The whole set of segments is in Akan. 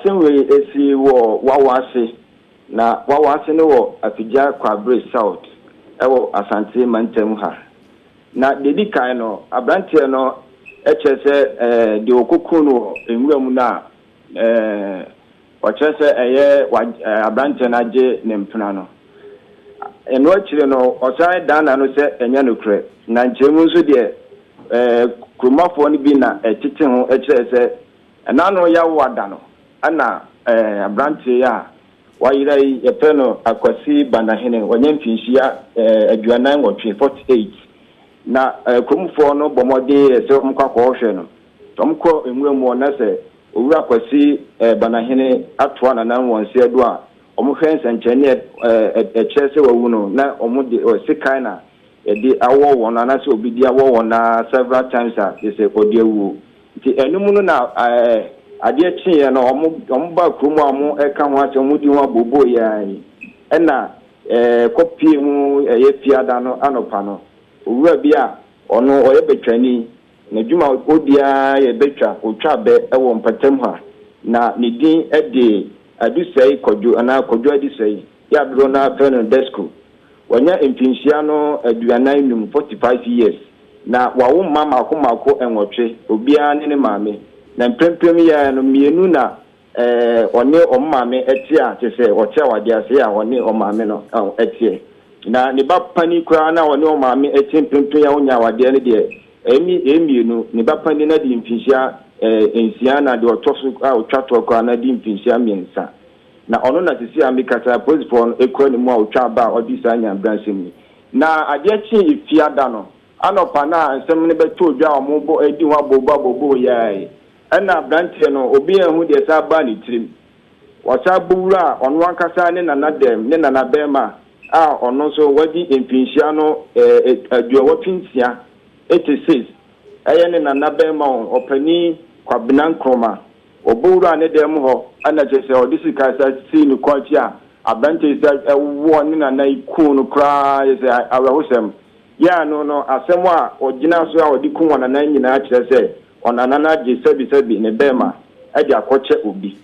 Asɛm wei esi wɔ Wawase, na Wawase no wɔ Afigya Kwabre South ɛwɔ Asante mantam ha. Na deɛ di kan no, aberanteɛ no kyerɛ sɛ deɛ ɔkɔkuu no wɔ nwura mu no a, ɔkyerɛ sɛ ɛyɛ aberanteɛ no agye ne mpena no. Ɛno akyire no, ɔsan dan n'ano sɛ ɛnyɛ nokorɛ. Na nkyerɛmu nso deɛ, kuromafoɔ no bi na ɛtete ho kyerɛ sɛ ɛnano yawo ada no, ɛna aberanteɛ a wayera yi, yɛfrɛ no Akwasi Banahene, wɔnyɛ mfinhyia 48, 48. Na kuromfoɔ no bɔ mmɔden yɛ sɛ wɔkɔ akɔhwɛ no. Wɔkɔ nwura mu hɔ na sɛ Owura Kwasi Banahene atoa nanan wɔn nsa do a, wɔhwɛ nsɛnkyerɛnne a ɛkyerɛ sɛ wawu no, na wɔde sekan na yɛde awɔ wɔn anaasɛ obi de awɔ wɔn na several times a yɛ sɛ ɔde awuo. Nti ɛnum no na adeɛ kyeeɛ no, wɔn ba kurom a wɔn ka ho asɛm, wɔn di ho abooboo yɛn yi, ɛna kɔpie mu ɛyɛ fiada no anɔpa no, owura bi a ɔno ɔyɛ bɛtwani, n'adwuma odiara yɛ bɛtwa, otwa bɛ ɛwɔ mpatam ha, na ne din de Adusɛe Kwadwo anaa Kwadwo Adusɛe, yɛ adodoɔ no afrɛ no Desco. Wɔnya mfinhyia no 45, 45 years, na wawo mma mmaako mmaako 8, obiara ne ne maame. Na mprempren yɛ no mmienu na ɔne ɔmo maame ɛte a kyerɛ sɛ ɔte awadeɛ ase a ɔne ɔmaame no ɛteɛ. Na ne ba pani koraa na ɔne ɔmaame ɛte mprempren a ɔnya awadeɛ no deɛ, ɛmi mmienu. Ne ba pani no de mfinhyia 6, na deɛ ɔtɔ so a ɔtwa toɔ koraa na di mfinhyia 3. Na ɔno na sisi a mikasa, apolisifoɔ no ekura ne mu a ɔtwa aba a ɔde saa nyabransɛm yi. Na adeɛ kye efiada no anɔpa na nsɛm no bɛtɔ dwa a wɔn bɔ edi ho abobo abobo yɛɛ, ɛna aberanteɛ no, obi ehu deɛ saa baa ne tirim, wɔsa bowura a ɔno ankasa ne nana dɛm, ne nana bɛrima a ɔno nso wadi mfinhyia no 86, 86, ɛyɛ ne nana bɛrima o, ɔpanin Kwabena Nkroma. Ɔbowura ne dɛm hɔ, ɛna kyerɛ sɛ ɔde sika sa si ne kɔn akyi a aberanteɛ sɛ ɛwɔ ne nana yi kun no koraa. Yɛ sɛ awerɛhosɛm yɛ ano no, asɛm a ɔgyina so a ɔde kum ɔnana nyinaa kyerɛ sɛ ɔnana no agye sɛbisɛbi ne bɛrima ɛde akɔkyɛ obi,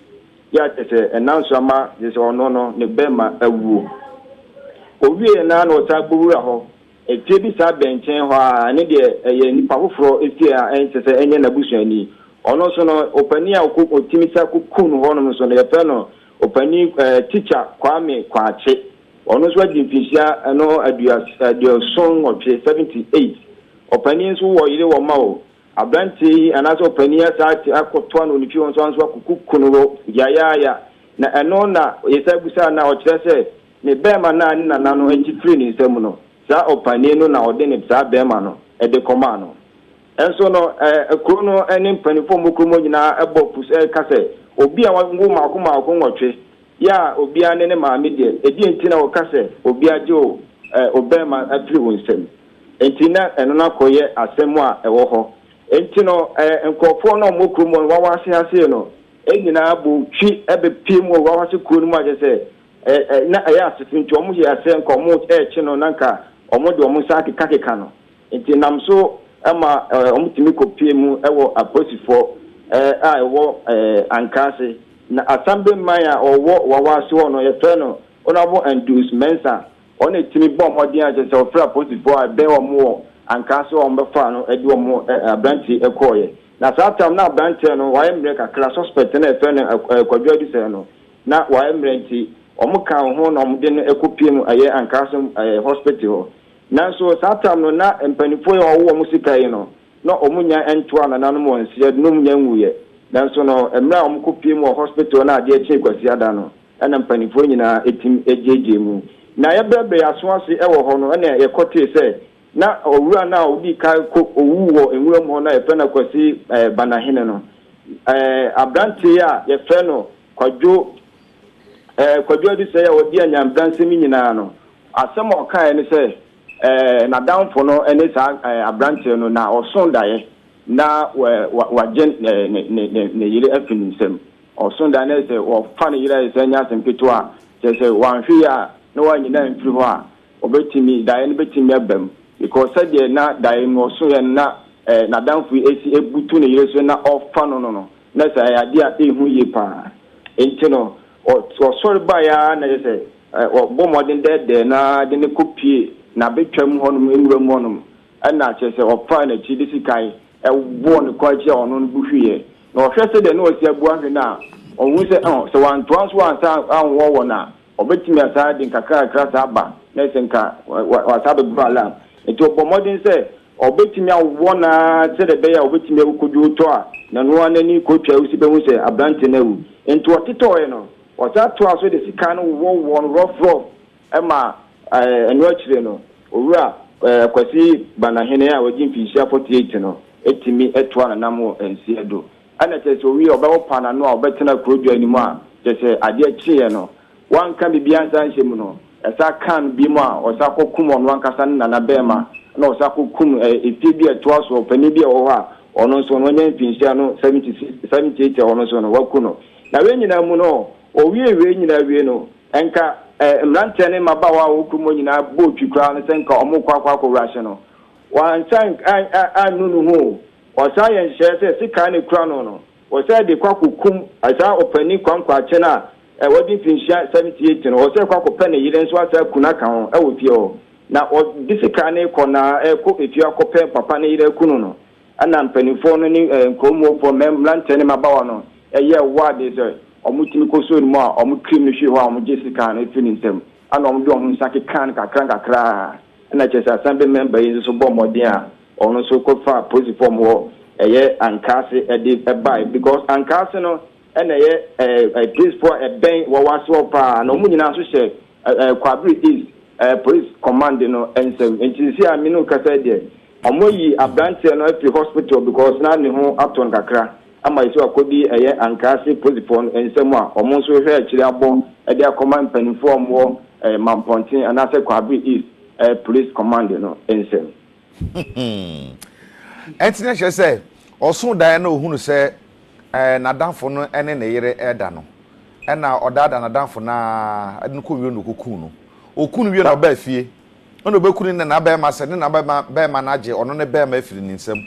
yɛ akyerɛ sɛ ɛnam so ama yɛ sɛ ɔno no ne bɛrima awuo. Owie na ɔsan bowura hɔ efie bi saa bɛnkyɛn hɔ a, ɛne deɛ ɛyɛ nipa foforɔ efie a ɛnkyɛ sɛ ɛnyɛ n'abusuani. Ɔno nso no, ɔpanin a ɔkɔ ɔtumi sa kuku no hɔnom nso no, yɛfrɛ no ɔpanin Tikya Kwame Kwakye. Ɔno nso adi mfinhyia ɛno 78, 78. Ɔpanin nso wɔ yere wɔ ma o. Aberanteɛ yi anaasɛ ɔpanin asa ate akɔtoa no ne fie hɔ nso akɔkuku no wɔ yayaaya. Na ɛno na yɛsa busa na ɔkyerɛ sɛ ne bɛrima naa ne nana no akyi firi ne nsam no, saa ɔpanin no na ɔde ne saa bɛrima no ɛde kɔmaa no. Ɛnso no, kuro no ne mpanimfoɔ mu kurom nyinaa ɛbɔ pus ɛka sɛ obi a wawo mmaako mmaako 8 yɛ a obiara ne ne maame deɛ, ɛdi nti na wɔka sɛ obi agye o ɔbɛrima afiri wo nsam. Nti na ɛno no akɔyɛ asɛm a ɛwɔ hɔ. Nti no nkurɔfoɔ no a wɔwɔ kurom hɔ no, Wawase ase no nyinaa bɔ twi ɛbɛpie mu wɔ Wawase kuro no mu, akyɛ sɛ ɛ ɛ na ɛyɛ asefo. Nti wɔn yɛ asɛ nka wɔn ɛrekye no na nka wɔn de wɔn nsa akekakeka no. Nti nam so ɛma wɔn tumi kɔpie mu ɛwɔ apolisifoɔ a ɛwɔ Ankaase. Na assemblyman a ɔwɔ Wawase hɔ no, yɛfrɛ no Honourable Andrews Mensah, ɔno etumi bɔ mmɔden a kyerɛ sɛ ɔfrɛ apolisifoɔ a ɛbɛn wɔn wɔ Ankaase a wɔn bɛfa no ɛde wɔn aberanteɛ ɛkɔɔyɛ. Na saa tam na aberanteɛ no wayɛ mmerɛ kakra, suspect no a yɛfrɛ no Kwadwo Adusɛ no, na wayɛ mmerɛ, nti wɔn ka ho na wɔn de no ɛkɔpie mu ɛyɛ Ankaase hospital hɔ. Nanso saa tam no na mpanimfoɔ yi a wɔwɔ wɔn sika yi no na wɔn nya ntoa nananom wɔn nsia nom nya nwuyɛ. Nanso no, mmerɛ a wɔn kɔpie mu wɔ hospital na adeɛ kyee Kwasiada no, ɛna mpanimfoɔ nyinaa etim egyegye mu na yɛbrɛbrɛ aso ase ɛwɔ hɔ no, ɛna yɛkɔtee sɛ na owura no a odi ka kɔ owu wɔ nwura mu hɔ no a yɛfrɛ no Kwasi Banahene no, aberanteɛ a yɛfrɛ no Kwadwo Adusɛ a ɔdi anyanbransɛm nyinaa no, asɛm a ɔkaeɛ ne sɛ n'adamfo no ne saa aberanteɛ no na ɔso daeɛ na wagye ne yere afi ne nsam. Ɔso daeɛ na sɛ wɔfa ne yere ayɛ sɛ nyɛ asɛm ketewa a, kyerɛ sɛ wanhwɛ yi a na wanyina mfiri hɔ a, ɔbɛtumi daeɛ no bɛtumi aba mu, because sɛdeɛ na daeɛ no ɔso yɛ no na n'adamfo yi esi ebutu ne yere so na ɔfa no no, na sɛ ɛyɛ adeɛ a ɛhu yie paa. Enti no, ɔsɔre baeɛ ara na kyerɛ sɛ ɔbɔ mmɔden dɛɛdɛɛ no ara de no kɔpue n'abɛtwam hɔnom nwura mu hɔnom, ɛnna kyerɛ sɛ ɔfaa n'akyi de sekan bɔɔ ne kɔn akyi a ɔno no bo hwiiɛ. Na ɔhwɛ sɛdeɛ na wasi abu ahwe no a, ɔhu sɛ ɔh, sɛ wantoa so ansan anwɔ wɔn a, ɔbɛtumi asan de nkakrankakra saa aba na sɛ nka wasan abɛboro alarm. Enti ɔbɔ mmɔden sɛ ɔbɛtumi awɔ no ara sɛdeɛ ɛbɛyɛ a ɔbɛtumi awu kodwoo tɔ a na ɛno ara n'ani kɔtwa awusi bɛhu sɛ aberanteɛ no awu. Enti ɔtetɔeɛ no, ɔsan toaa so de sekan no wowɔwowɔɔ no rɔfrɔf ma ɛno akyire no, Owura Kwasi Banahene a wadi mfinhyia 48 no tumi toaa n'anam wɔ nseɛ do. Ɛna kyerɛ sɛ owie a ɔbɛwo paanano a ɔbɛtena kuro dwa no mu a kyerɛ sɛ adeɛ kyeeɛ no wanka biribiara ansa anhyɛ mu no ɛsa kaa no biom a ɔsa kɔ kum ɔno ankasa ne nana bɛɛma ɛna ɔsa kɔ kum efie bi a ɛtoa soɔ panin bi a ɛwɔ hɔ a ɔno nso no wanya mfinhyia no 76 78 a ɔno nso no waku no. Na wei nyinaa mu no ɔwie wei nyinaa wie no nka mmeranteɛ ne mmabaawa a wɔwɔ kurom hɔ nyinaa bɔɔ twi koraa no sɛ nka wɔrekɔ akɔ akɔwura hyɛ no wansan annu ne ho o. Wɔsan yɛ nhyehyɛe sɛ sekan a ekura no no, wɔsan de kɔ akokum saa ɔpanyin kwankwaakye no a wadi mfirihyia 78 no. Wɔsan kɔ akɔpɛ ne yere nso asan aku no aka ho wɔ fie hɔ. Na wɔde sekan no rekɔ na ɛrekɔ efie akɔpɛ papa no yere aku no no, ɛnna mpanimfoɔ no ne kurom hɔfoɔ, mmeranteɛ ne mmabaawa no yɛɛ wɔ ade sɛ wɔtumi kɔsoo no mu a wɔkirim no hwee hɔ a wɔgye sekan no firi ne nsam. Ɛnna wɔde wɔn nsa kekaa no kakra nkakra. Ɛnna kyerɛ sɛ assembly member yi nso so bɔɔ mmɔden a ɔno nso kɔfaa apolisifoɔ a wɔwɔ ɛyɛ Ankaase de baeɛ because Ankaase no na ɛyɛ ɛɛ polisifoɔ a ɛbɛn Wawase hɔ paa na wɔn nyinaa nso hyɛ ɛɛ Kwabere East ɛɛ police command no nsam. Nti sisi a me ne wo kasa yi deɛ wɔayi aberanteɛ no afiri hospital because na ne ho atɔ no kakra ama yɛsɛ wakɔdi ɛyɛ Ankaase polisifoɔ no nsam a wɔn nso hwɛ akyire abɔ de akɔma mpanimfoɔ a wɔwɔ ɛɛ Mampɔnten anaasɛ Kwabere East ɛɛ police command no nsam. Ɛnti na kyerɛ sɛ ɔsoo daeɛ na ɔhunu sɛ n'adamfo no ne ne yere reda no, ɛna ɔdaadaa n'adamfo no ara de no kɔ wie na ɔkɔkuu no. Ɔkuu no wie na ɔbaa fie, ɛna ɔbɛku ne nana barima sɛ ne nana barima no agye ɔno ne barima afiri ne nsam,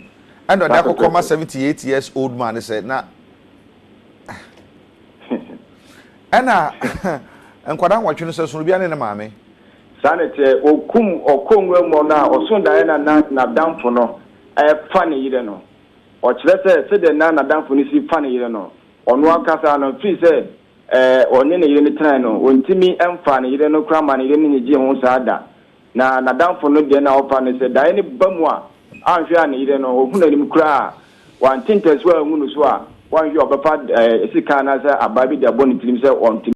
ɛna ɔde akɔkɔma 78 years old man no sɛ na ɛna nkwadaa nwɔtwe no sɛ sono biara ne ne maame. Saa na ɛteɛ, wɔkum ɔkɔɔ nwura mu no a ɔsoo daeɛ na na n'adamfo no refa ne yere no. Ɔkyerɛ sɛ sɛdeɛ na n'adamfo no si fa ne yere no, ɔno ankasa no, firi sɛ ɔne ne yere no tenae no, ɔntumi mfaa ne yere no koraa maa ne yere no nnyegyee ho saa da. Na n'adamfo no deɛ na ɔfa no sɛ daeɛ no ba mu a, anhwɛ a ne yere no, ɔhu n'anim koraa a, wante ntasuo angu no so a, wanhwɛ a ɔbɛfa sekan anaasɛ abaa bi de abɔ ne tirim sɛ ɔntumi.